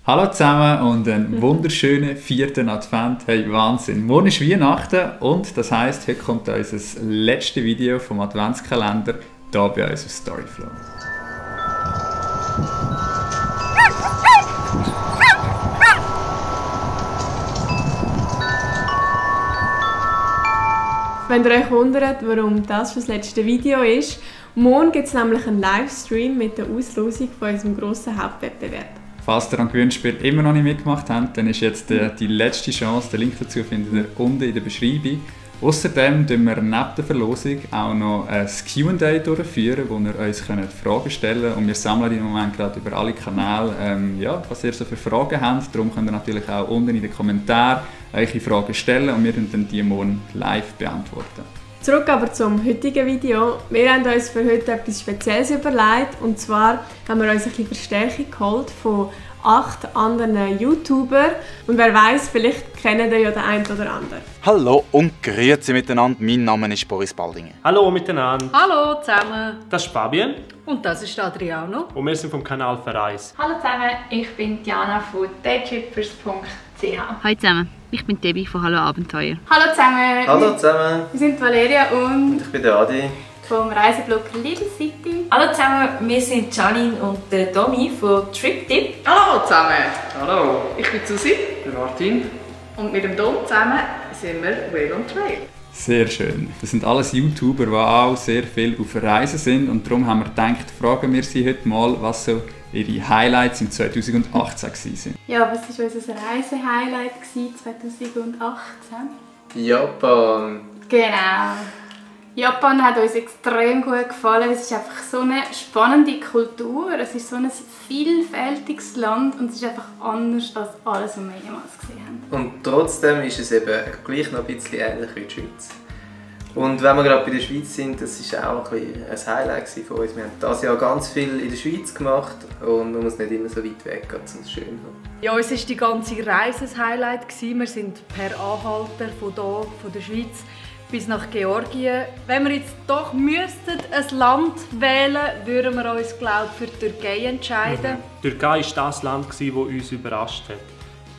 Hallo zusammen und einen wunderschönen 4. Advent. Hey, Wahnsinn. Morgen ist Weihnachten und das heisst, heute kommt unser letztes Video vom Adventskalender hier bei uns auf Storyflow. Wenn ihr euch wundert, warum das das letzte Video ist, morgen gibt es nämlich einen Livestream mit der Auslosung von unserem grossen Hauptwettbewerb. Falls ihr am Gewinnspiel immer noch nicht mitgemacht habt, dann ist jetzt die letzte Chance. Den Link dazu findet ihr unten in der Beschreibung. Außerdem führen wir neben der Verlosung auch noch ein Q&A durchführen, wo ihr uns Fragen stellen könnt. Und wir sammeln im Moment gerade über alle Kanäle, was ihr so für Fragen habt. Darum könnt ihr natürlich auch unten in den Kommentaren eure Fragen stellen und wir dann die morgen live beantworten. Zurück aber zum heutigen Video. Wir haben uns für heute etwas Spezielles überlegt. Und zwar haben wir uns ein bisschen Verstärkung geholt von 8 anderen YouTubern. Und wer weiß, vielleicht kennen ihr ja den einen oder anderen. Hallo und grüezi miteinander. Mein Name ist Boris Baldinger. Hallo miteinander. Hallo zusammen. Das ist Fabian. Und das ist Adriano. Und wir sind vom Kanal Verreis. Hallo zusammen, ich bin Diana von daytrippers.ch. Hallo zusammen, ich bin Debbie von Hallo Abenteuer. Hallo zusammen. Hallo zusammen. Wir sind Valeria und ich bin der Adi. Vom Reiseblog Little City. Hallo zusammen, wir sind Janine und der Domi von TripTip. Hallo zusammen. Hallo. Ich bin Susi. Der Martin. Und mit dem Dom zusammen sind wir Whale on Trail. Sehr schön. Das sind alles YouTuber, die auch sehr viel auf Reisen sind und darum haben wir gedacht, fragen wir sie heute mal, was so ihre Highlights im 2018 waren. Ja, was war unser Reisehighlight 2018? Japan. Genau. Japan hat uns extrem gut gefallen. Es ist einfach so eine spannende Kultur. Es ist so ein vielfältiges Land und es ist einfach anders als alles, was wir jemals gesehen haben. Und trotzdem ist es eben gleich noch ein bisschen ähnlich wie die Schweiz. Und wenn wir gerade bei der Schweiz sind, das war auch ein Highlight von uns. Wir haben dieses Jahr ganz viel in der Schweiz gemacht und man muss nicht immer so weit weg gehen, um es schön zu haben. Ja, uns war die ganze Reise ein Highlight. Wir sind per Anhalter von der Schweiz bis nach Georgien. Wenn wir jetzt doch ein Land wählen müssten, würden wir uns, glaube ich, für die Türkei entscheiden. Die Türkei war das Land, das uns überrascht hat.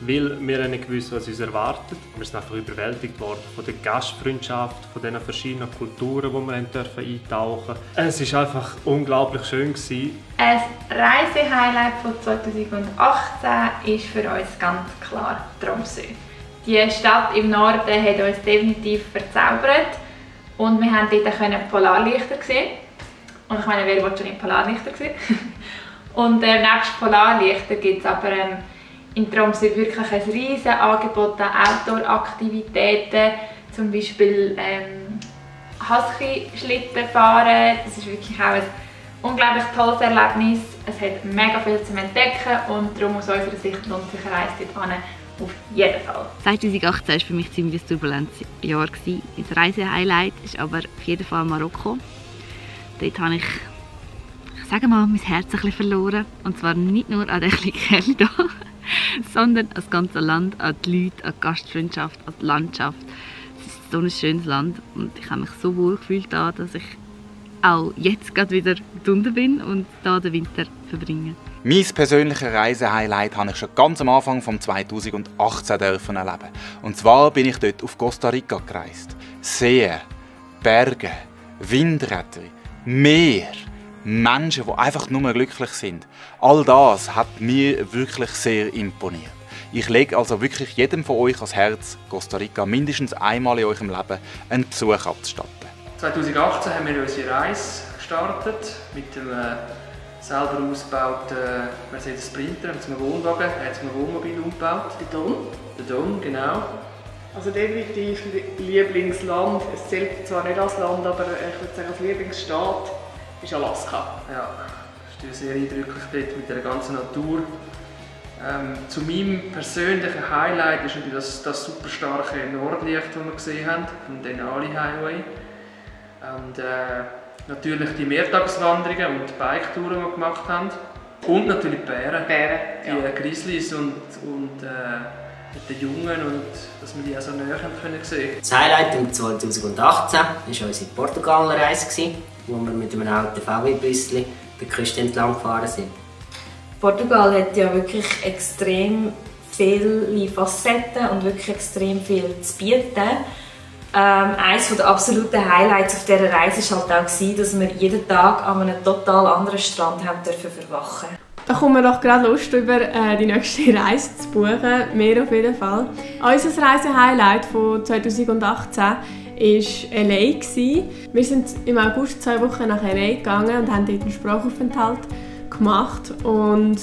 Weil wir nicht wussten, was uns erwartet. Wir sind einfach überwältigt worden von der Gastfreundschaft, von den verschiedenen Kulturen, die wir eintauchen durften. Es war einfach unglaublich schön. Ein Reisehighlight von 2018 ist für uns ganz klar Tromsø. Die Stadt im Norden hat uns definitiv verzaubert und wir haben dort Polarlichter sehen. Und ich meine, wer will schon in Polarlichter sehen? Und nebst Polarlichter gibt es aber in Tromsø wirklich ein riesiges Angebot an Outdoor-Aktivitäten, zum Beispiel Husky-Schlitten fahren. Das ist wirklich auch ein unglaublich tolles Erlebnis. Es hat mega viel zu entdecken und darum aus unserer Sicht lohnt sich eine Reise dorthin auf jeden Fall. 2018 war für mich ziemlich ein turbulentes Jahr. Das Reisehighlight ist aber auf jeden Fall Marokko. Dort habe ich sage mal, mein Herz ein bisschen verloren. Und zwar nicht nur an den kleinen Kerl hier, sondern an das ganze Land, an die Leute, an die Gastfreundschaft, an die Landschaft. Es ist so ein schönes Land und ich habe mich so wohl gefühlt, dass ich auch jetzt gerade wieder drunter bin und hier den Winter verbringe. Mein persönliches Reisehighlight habe ich schon ganz am Anfang von 2018 erleben. Und zwar bin ich dort auf Costa Rica gereist. Seen, Berge, Windräder, Meer, Menschen, die einfach nur glücklich sind. All das hat mir wirklich sehr imponiert. Ich lege also wirklich jedem von euch ans Herz, Costa Rica mindestens einmal in eurem Leben einen Besuch abzustatten. 2018 haben wir unsere Reise gestartet mit dem selber ausgebauten Mercedes Sprinter, mit einem Wohnwagen, einem Wohnmobil umgebaut. Der Don, genau. Also definitiv Lieblingsland. Es zählt zwar nicht als Land, aber ich würde sagen, als Lieblingsstaat ist Alaska. Ja, das ist sehr eindrücklich dort mit der ganzen Natur. Zu meinem persönlichen Highlight ist natürlich das super starke Nordlicht, das wir gesehen haben, vom Denali Highway. Und natürlich die Mehrtagswanderungen und die Biketouren, die wir gemacht haben. Und natürlich die Bären. Die Grizzlies und mit den Jungen und dass wir die auch so näher sehen können. Das Highlight im 2018 war unsere Portugal-Reise, wo wir mit einem alten VW-Büsschen die Küste entlang gefahren sind. Portugal hat ja wirklich extrem viele Facetten und wirklich extrem viel zu bieten. Eines der absoluten Highlights auf dieser Reise war halt auch, dass wir jeden Tag an einem total anderen Strand haben dürfen verwachen. Da kommen wir doch gerade Lust, über die nächste Reise zu buchen. Mehr auf jeden Fall. Unser Reisehighlight von 2018 war LA. Wir sind im August 2 Wochen nach LA gegangen und haben dort einen Sprachaufenthalt gemacht. Und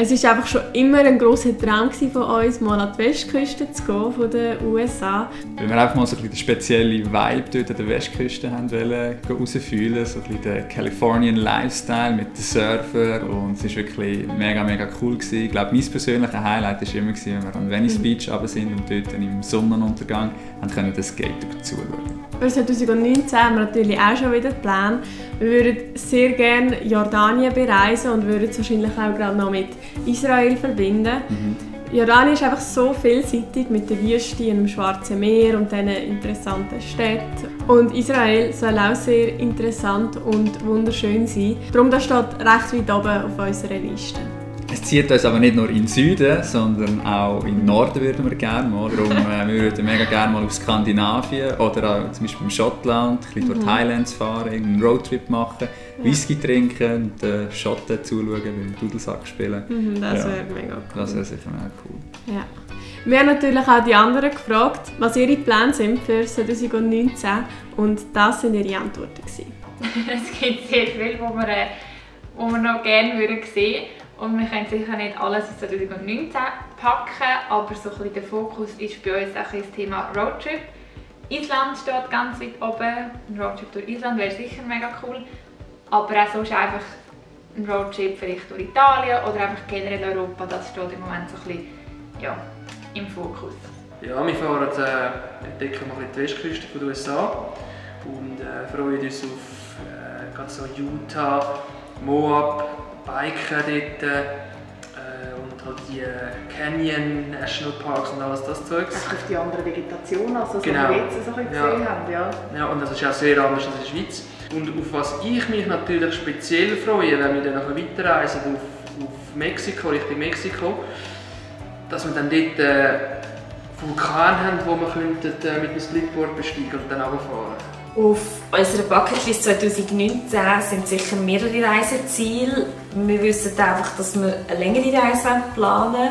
es war einfach schon immer ein grosser Traum von uns, mal an die Westküste zu gehen von den USA. Weil wir einfach mal so ein bisschen den speziellen Vibe dort an der Westküste haben herausfühlen, so ein bisschen den Californian Lifestyle mit den Surfern, und es war wirklich mega, mega cool gewesen. Ich glaube, mein persönlicher Highlight war immer, wenn wir an Venice Beach runter sind und dort im Sonnenuntergang können den Skater zuschauen. Für 2019 haben wir natürlich auch schon wieder Pläne. Wir würden sehr gerne Jordanien bereisen und würden es wahrscheinlich auch gerade noch mit Israel verbinden. Jordanien ist einfach so vielseitig mit der Wüste, dem Schwarzen Meer und diesen interessanten Städten. Und Israel soll auch sehr interessant und wunderschön sein. Darum das steht recht weit oben auf unserer Liste. Es zieht uns aber nicht nur in den Süden, sondern auch in den Norden würden wir gerne mal. Darum, wir würden mega gerne mal auf Skandinavien oder auch zum Beispiel in Schottland, ein bisschen durch die Highlands fahren, einen Roadtrip machen, Whisky trinken und Schotten zuschauen, beim Dudelsack spielen. Das wäre mega cool. Das wäre sicher mega cool. Ja. Wir haben natürlich auch die anderen gefragt, was ihre Pläne sind für 2019, und das waren ihre Antworten. Es gibt sehr viel, was wir noch gerne sehen würden. Und wir können sicher nicht alles in 2019 packen, aber so ein bisschen der Fokus ist bei uns auch das Thema Roadtrip. Island steht ganz weit oben. Ein Roadtrip durch Island wäre sicher mega cool. Aber auch sonst einfach ein Roadtrip vielleicht durch Italien oder einfach generell Europa, das steht im Moment so ein bisschen, ja, im Fokus. Ja, wir fahren entdecken mal die Westküste der USA und freuen uns auf gerade so Utah, Moab, Biken dort und halt die Canyon National Parks und alles das Zeugs. Auch auf die andere Vegetation, also genau. So wie wir jetzt so gesehen haben. Ja, und das ist auch sehr anders als in der Schweiz. Und auf was ich mich natürlich speziell freue, wenn wir dann noch weiterreisen auf Mexiko, Richtung Mexiko, dass wir dann dort Vulkan haben, wo wir mit dem Splitboard besteigen und dann runterfahren. Auf unserer Bucketlist 2019 sind sicher mehrere Reiseziele. Wir wissen einfach, dass wir eine längere Reise planen wollen.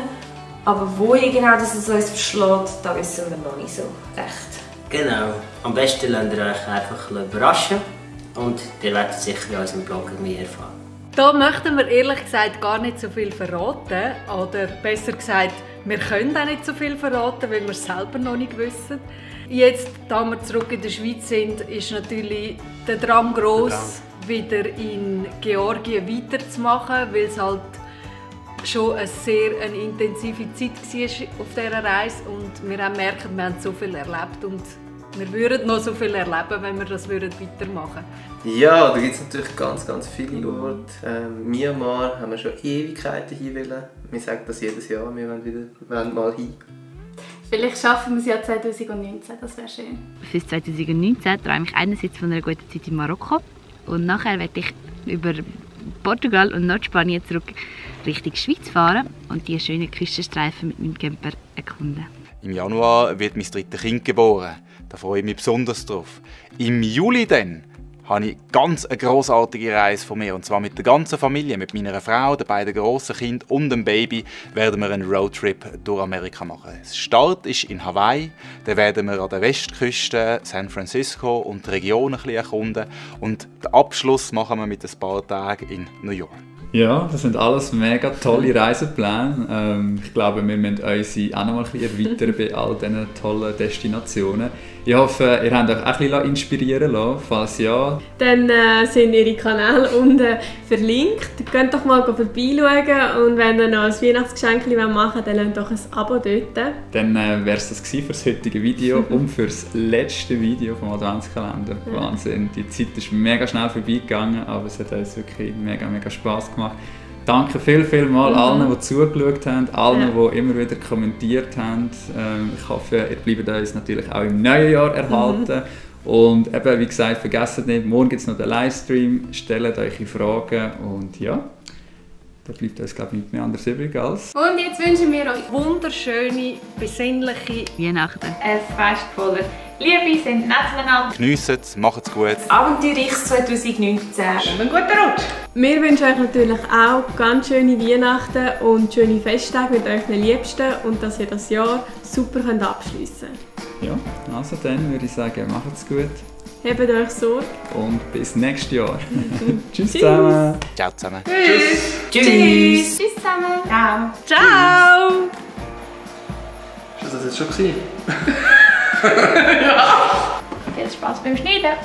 Aber wohin genau das es uns verschlägt, da wissen wir noch nicht so recht. Genau. Am besten lasst ihr euch einfach überraschen und ihr werdet sicher in unserem Blog mehr erfahren. Da möchten wir ehrlich gesagt gar nicht so viel verraten. Oder besser gesagt, wir können auch nicht so viel verraten, weil wir es selber noch nicht wissen. Jetzt, da wir zurück in der Schweiz sind, ist natürlich der Drang gross, wieder in Georgien weiterzumachen, weil es halt schon eine sehr intensive Zeit war auf dieser Reise und wir haben gemerkt, wir haben so viel erlebt und wir würden noch so viel erleben, wenn wir das weitermachen würden. Ja, da gibt es natürlich ganz, ganz viele Orte. Myanmar haben wir schon Ewigkeiten hin wollen. Wir sagen das jedes Jahr, wir wollen mal hin. Vielleicht schaffen wir es ja 2019, das wäre schön. Für 2019 träume ich einerseits von einer guten Zeit in Marokko und nachher werde ich über Portugal und Nordspanien zurück Richtung Schweiz fahren und die schönen Küstenstreifen mit meinem Camper erkunden. Im Januar wird mein drittes Kind geboren. Da freue ich mich besonders drauf. Im Juli dann habe ich ganz eine grossartige Reise von mir. Und zwar mit der ganzen Familie, mit meiner Frau, den beiden grossen Kindern und dem Baby, werden wir einen Roadtrip durch Amerika machen. Der Start ist in Hawaii. Dann werden wir an der Westküste, San Francisco und die Region ein bisschen erkunden. Und den Abschluss machen wir mit ein paar Tagen in New York. Ja, das sind alles mega tolle Reisepläne. Ich glaube, wir müssen uns auch noch mal ein bisschen erweitern bei all diesen tollen Destinationen. Ich hoffe, ihr habt euch auch ein bisschen inspirieren lassen. Falls ja, dann sind ihre Kanäle unten verlinkt. Geht doch mal vorbeischauen und wenn ihr noch ein Weihnachtsgeschenk machen wollt, dann lasst doch ein Abo dort. Dann wäre es das für das heutige Video und für das letzte Video vom Adventskalender. Ja. Wahnsinn, die Zeit ist mega schnell vorbeigegangen, aber es hat uns wirklich mega, mega Spass gemacht. Danke viel allen, die zugeschaut haben, allen, die immer wieder kommentiert haben. Ich hoffe, ihr bleibt uns natürlich auch im neuen Jahr erhalten. Und eben, wie gesagt, vergesst nicht, morgen gibt es noch den Livestream, stellt eure Fragen und ja, Da bleibt uns, glaube ich, nichts mehr anderes übrig als... Und jetzt wünschen wir euch wunderschöne, besinnliche Weihnachten. Ein Fest voller Liebe, sind nett miteinander. Geniessen es, macht es gut. Abenteuerliches 2019. Und einen guten Rutsch! Wir wünschen euch natürlich auch ganz schöne Weihnachten und schöne Festtage mit euren Liebsten und dass ihr das Jahr super abschliessen könnt. Ja, also dann würde ich sagen, macht's gut. Habt euch Sorge. Und bis nächstes Jahr. Tschüss zusammen. Ciao zusammen. Tschüss. Tschüss. Tschüss zusammen. Ciao. Ciao! Ist das jetzt schon gewesen? Viel Spaß beim Schneiden.